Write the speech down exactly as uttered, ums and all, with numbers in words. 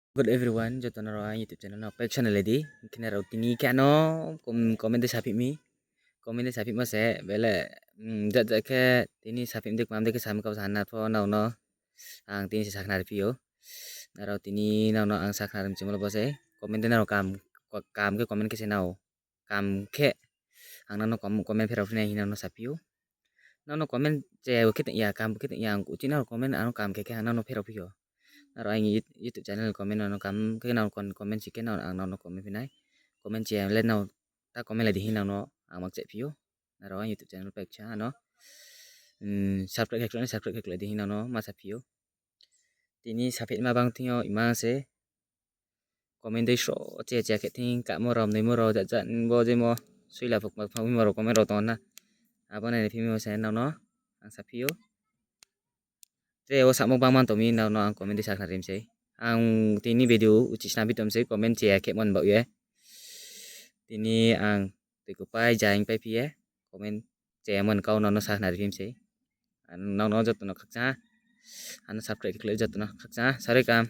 Good everyone, joto no rao ang YouTube channel no pek channel di. Hing khe nrao tini khe ano com-, comment de saphih mi. Comment de saphihmo se bele, mm, jat jat khe tini saphih mi de kmam de khe sami kau sa na pho nrao no ang tini se sakhnari phi ou. Nrao tini nrao no ang sakhnari mchimo lo bo se. Comment de nrao kam, kam khe comment khe se nrao kam khe ang nrao no com-, comment pherao phi nai hing nrao no saphi ou. Nrao no comment chaya khe tong ya, kam khe tong ya, ang uchih nrao comment ano kam khe khe ang nrao no pherao phi ou. Nrao ang YouTube channel comment no kam khe nrao comment si khe nrao ang nrao no comment phi nai. Comment chaya le nrao ta comment lai di hing nrao no ang mak chephi ou. Nrao ang YouTube channel pek cha ano, mm, subscribe khe khlai, subscribe khe khlai di hing nrao no ma saphi ou. Tini saphihma bang thing yo imang se. Comment dei sro che che khe thing kamo rao, mnoimo rao, jat jat bo jemo suila phukma phukma rao comment rao tong na. Abo nai ni phimi se nrao no ang saphi ou. Tre wo samo bangma tong mi nrao no ang comment dei sakhnari mi sei. Ang tini video uchih sna bi tong mi sei comment chaya khe mon baoh ye. Tini ang tui kupai jaing pai phi ye comment chaya mon kau nrao no sakhnari phi mi sei. Ang nrao no joto no khakchang ha. Ano subscribe khe khlai joto no khakchang ha. Saroi kam.